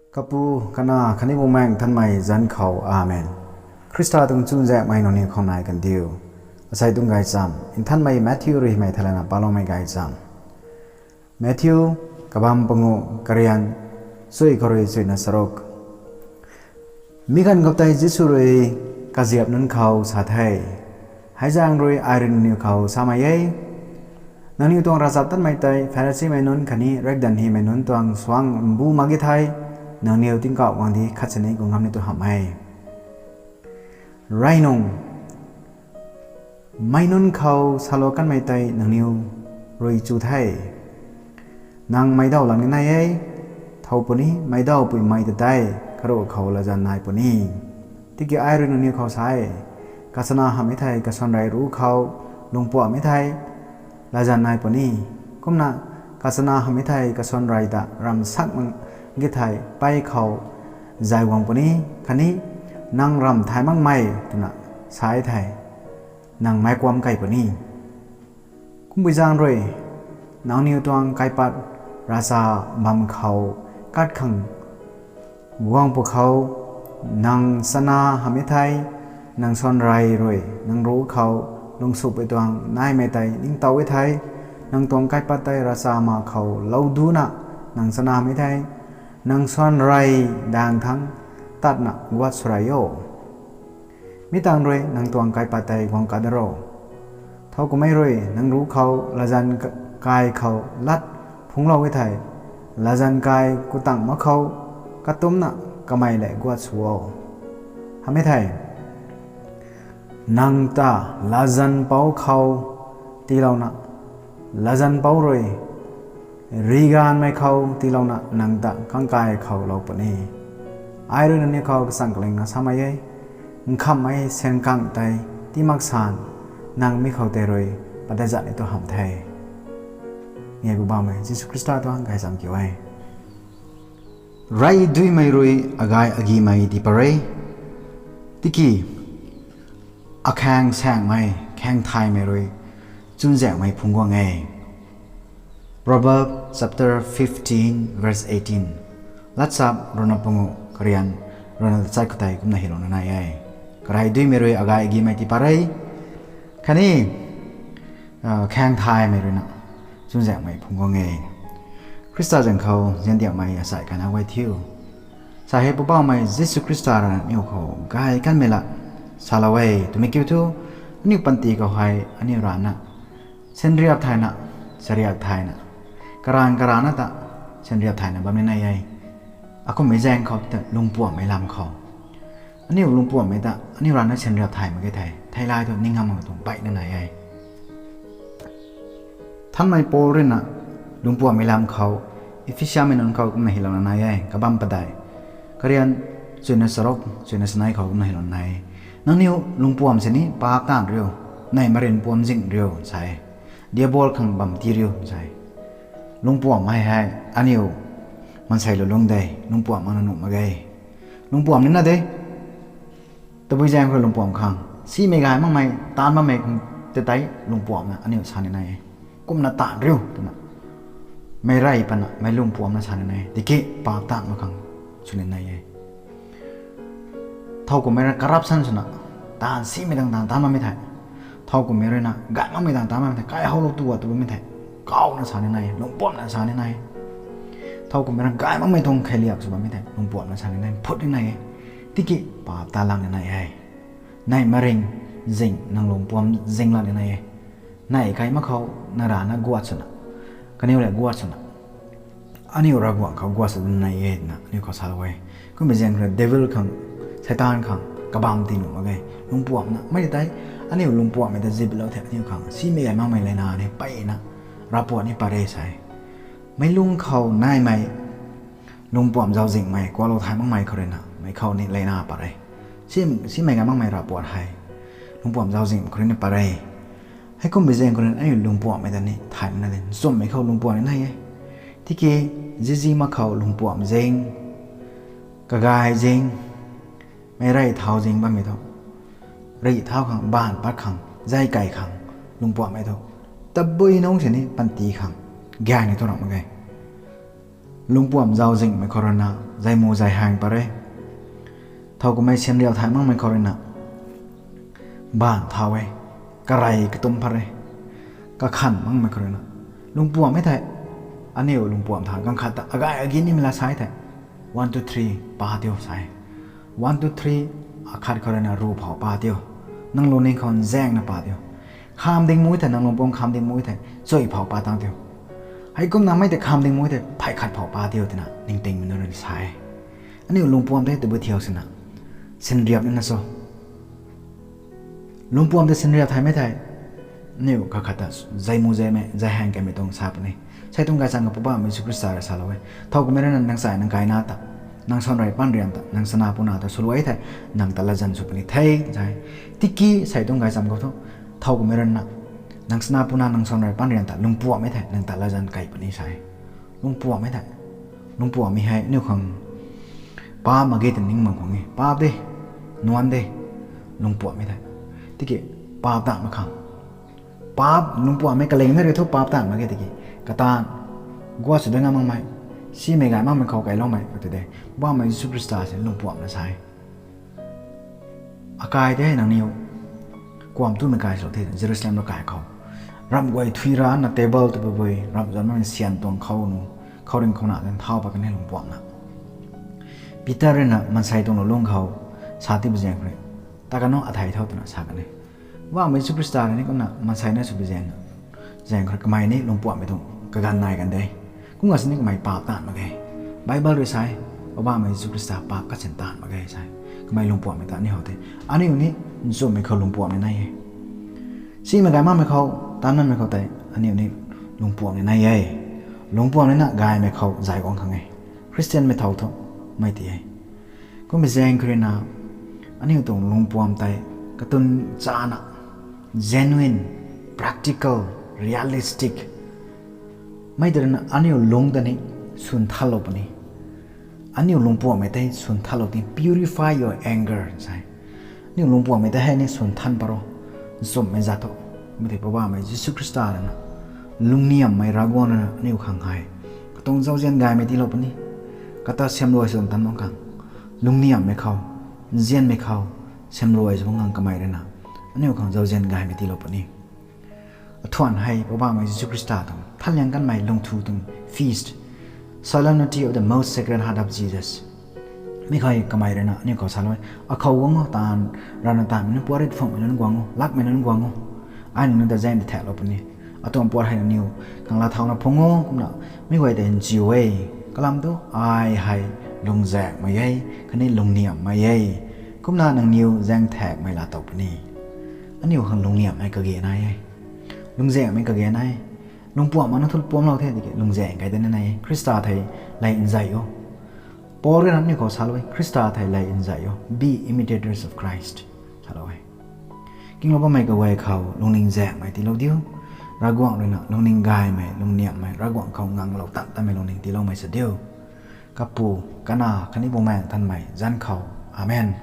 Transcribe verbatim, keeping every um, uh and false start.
Kapu, Kanac khatni Bumaengh Nthanmei zanc khou, Amen. Khrista tuang chuzaenghmei nangniw khou nai kandiu. Asei tuang gaychamv Nthanmei Matthew rui hymei theilayna paloumei gaychamv. Matthew, kabamv panguh, karian chuy khou rui chuyna charuk. Mi ganv khou tei Jisu rui kaziap nunc khou sa the, Hei zaeng rui ai rui nangniw khou samei e, nangniw tuang ravchaptatmei tei Pharisimei nunc khatni riakdanv hymei nunc tuang suangc mbu mak ge thei, nangniw tingkauh guang di khat sini guang ngam ni tu hamh e. Rey nung, meic nunc khou salou kanmei tei nangniw rui chu the, Nang meic daw lang ni nai e, thow puni meic dawpuimei ta tei karuh khou latzan nai puni. Tiki ai rui nangniw khou sa e, kachana hamhmei thei kasuanrei ruc khou lungpuamhmei thei latzan nai puni. Kumna kachana hamhmei thei kasuanrei ta ramh sak mak ge thei pei khou zay guang puni, khatni nang ramh thay makmei twna sa e thei nang meic kuam key puni. Kumbui zaeng rui, nangniw tuang kaipat ravcha bam khou kat khang guang pwkhou, nang chana hamhmei thei, nang suanrei rui nang ruc khou lungsuppui tuang naimei tei ningtow e thei, nang tuang kaipat tei ravcha ma khou lou duna nang chana hamhmei thei, nang suanrei daeng thangc tatna guat sw rey o. Mi tangv rui nang tuang kaipat tei guang kadaro. Thow kumhmei rui nang ruc khou latzan k- kai khou lat phungclou e thei, latzan kai kutang mak khou katumcna kamei lev guat sw o. Hamhmei thei, nang ta latzan pouc khou tiilouna, latzan pouc rui riganvmei khou tiilouna nang ta kangkai khou lou puni. Ai rui nangniw khou kachang kalingna samei e, nkhamhmei sengkang tei tii mak san, nang mi khou tei rui padeizat ni tu hamh the. Ngai Poubauhmei Jisu Khrista tuang gaychamv kiu e. Rey duimei rui agay agimei tii pat re, tiki akhaeng saengmei, khaeng thaymei rui chuzaenghmei phungc guang e. Proverbs chapter fifteen verse eighteen. Latchap ruhna panguh, karian ruhna tachat khou tei kumna hylouna nai e. Karey duimei rui agay agimei tii pat re, khatni khaeng thaymei ruina chuzaenghmei phungc guang e. Khrista zaeng khou ziandiakmei asei kaina guay thiu, sa hei Poubauhmei Jisu Khrista rui aniu khou gay kanmei lat salou e twmei kiu thu, aniu panty khou hei aniu rana synriap thayna, chariak thayna, karan karana ta synriap thayna bam ni nai e. Akumhmei zaeng khou ta lungpuamhmei lam khou aniu lungpuamhmei ta aniu rana synriap thay mak ge thei, theilay thu ning ngam mak tuang mpeyna nai e. Nthanmei Paul ruina lungpuamhmei lam khou Ephesiamei nunc khou kumna hylouna nai e, kabamv padeih, karian chuyna charuk, chuyna chanei khou kumna hylouna nai e. Nangniw lungpuamh sini paap taanv riu, neih marin puam zing riu sa e. Diabol khang bam tii riu sa e. Lungpuamhmei hei aniu maansei lulung de, lungpuamh makna nuh mak ge. Lungpuamh nina de. Tabui zaeng khou lungpuamh khang, simei gay makmei, taanv makmei khang tei tei lungpuamhna aniu sa ni nai e. Kumna taanv riu twna meic rey patna meic lungpuamhna sa ni nai e, tiki paap taanv mak khang sw ni nai e. Thow kumhmei rui corruption swna, taanv simei tang taanv taanv makmei thei, thow kumhmei ruina gay makmei tang taanv makmei thei, kaihowlou tu a tu bammei thei, kawna sa ni nai, lungpuamhna sa ni nai. Thow kumhmei rui gay makmei tuang kheiliak sw bammei thei lungpuamhna sa ni nai, phut ni nai e. Tiki paap ta lang ni nai e. Neih maring zing, nang lungpuamh zing lang ni nai e. Neih kai mak khou nang rana guat swna, kaniw lev guat swna, aniu Ravguangc khou guat sw nai e twna aniu khou salou e. Kummei zaeng khou rui devil khang, Seitaan khang kabamv tii nuh mak ge. Lungpuamhna mei tei, aniu lungpuamhmei ta ziplou the aniu khang simei gay makmei leina ni mpeyna ravpuat ni pat re sa e. Meic lung khou naimei lungpuamh zauczihmei kuaklou thay makmei khou ruina meic khou ni leina pat re. Sim- simei gay makmei ravpuat hei lungpuamh zauczihmei khou rui ni pat re. Heikumbi zaeng khou rui aniu lungpuamhmei ta ni thay makna de, nchumhmei khou lungpuamh ni nai e. Tiki zizi mak khou lungpuamh zing, kagay zing, meic rey thau zing bammei thu, rih thau khang, baanv pat khang, zei kei khang lungpuamhmei thu, tabui nungc sini panty khang gaeng ni thu ramh mak ge. Lungpuamh zauczihmei khou ruina Zaimu zai haeng pat re. Thow kummei sinriau thay makmei khou ruina baanv thau e. Karey katum pat re. Kakhan makmei khou ruina, lungpuamhmei thei, aniu lungpuamh tha ganv khat ta agay agi nimei la sa thei, one, two, three pa tiu sa e. One, two, three, akhat khou ruina ru phou pa tiu. Nang lungning khou nzaengna pa tiu. Kham ding mu thei, nang lungpuamh kham ding mu thei, chui phou pa tang tiu. Heikumna mei tei kham ding mu thei, phey khat phou pa tiu twna ningtingmei nunc ruina sa e. Aniu lungpuamh tei tabui thiu sina, sinriap nina cho? Lungpuamh tei sinriap thaymei thei, aniu kakhat ta zaimu zaimei, zai haeng kaimei tuang sa puni. Sei tuang gaychamv khou Poubauhmei Jisu Khrista rui salou e. Thow kummei ruina nang chai nang kaina ta, nang saunrei pan rian ta, nang chana puna ta swluai thei, nang ta latzan sw puni the, sa e. Tiki sei tuang gaychamv khou thu, thow kummei ruina, nang chana puna nang saunrei pan rian ta lungpuamhmei thei nang ta latzan kai puni sa e. Lungpuamhmei thei, lungpuamhmei hei aniu khang paap mak ge twna ning bam khang e. Paap de, nuan de, lungpuamhmei thei. Tiki paap taanv mak khang, paap, lungpuamhmei kalingmei rui thu paap taanv mak ge tiki, kataanv, guat sw dui ngam makmei, simei gay makmei khou kailoumei kata de, Poubauhmei Jisu Khrista si lungpuamhna sa e. Akai tei nangniw kuam tumei kai sw the, Jerusalem rui kai khou, ramh guay thui rana table ta pabui ramh zan makmei syan tuang khou nu, khouringh khou na tan thau pat kan e lungpuamhna. Peter ruina maansei tuang lulung khou sa tibi zaeng khou rui, ta kanu athei tho twna sa kan e. Poubauhmei Jisu Khrista rui ni kumna maansei na sw bi zaeng, zaeng khou rui kamei ni lungpuamhmei tuang kaganv nai kan de. Kum ga sini kamei paap taanv mak ge. Bible rui sa e, Poubauhmei Jisu Khrista paap kasin taanv mak ge sa e. Kamei lungpuamhmei ta aniu how the. Aniu ni nchumhmei khou lungpuamhmei nai e. Simei gay makmei khou, taanv makmei khou tei aniu ni lungpuamhmei nai e. Lungpuamhmei na gaymei khou zay guang khang e. Khristianmei thow thu mei ti e. Kummei zaeng khou ruina, aniu tuang lungpuamh tei katun chana, genuine, practical, realistic, mei tei ruina aniu lung ta ni swn thanlou puni. Aniu lungpuamhmei tei swn thanlou ti, purify your anger sa e. Aniu lungpuamhmei tei hei ni swn than pat ro. Nchumhmei zat tho. Mei tei Poubauhmei Jisu Khrista ruina, lungniamhmei Ravguangc ruina aniu khang hei katuang zauzian gaymei tiilou puni. Kata siamruai sw tan bam khang, lungniamhmei khou, nzianmei khou, siamruai sw bam khang kamei ruina aniu khang zauzian gaymei tiilou puni. Athuan hei Poubauhmei Jisu Khrista tuang thanliang kanmei lungthu tuang feast, Solemnity of the Most Sacred Heart of Jesus. Mi khou kamei ruina aniu khou salou e, akhou guang o, taanv rana taanvmei nunc, puat rit phungmei nunc guang o, lakmei nunc guang o. Ai nunc ta zaeng di thaklou puni. Atuang puat hei nangniw khang laa thauna phung o, kumna mi guay tei nziu e. Kalam tu ai hei lungzaekmei e, khatni lungniamhmei e. Kumna nangniw zaeng thakmei laa tow puni. Aniu khang lungniamhmei kage nai e. Lungzaekmei kage nai e. Lungpuamh mak na thu puamclou the tiki lungzaeng kai dana nai e. Khrista thei lay nzay o. Paul ruina aniu khou salou e, Khrista thei lay nzay o. Be imitators of Christ, salou e. Kinglou bammei kaguay khou lungning zaengmei tiilou diu. Ravguangc ruina lungning gaymei, lungniamhmei, Ravguangc khou nganglou tan tanmei lungning tiiloumei sa diu. Kapu, Kanac khatni Bumaengh Nthanmei zanc khou. Amen.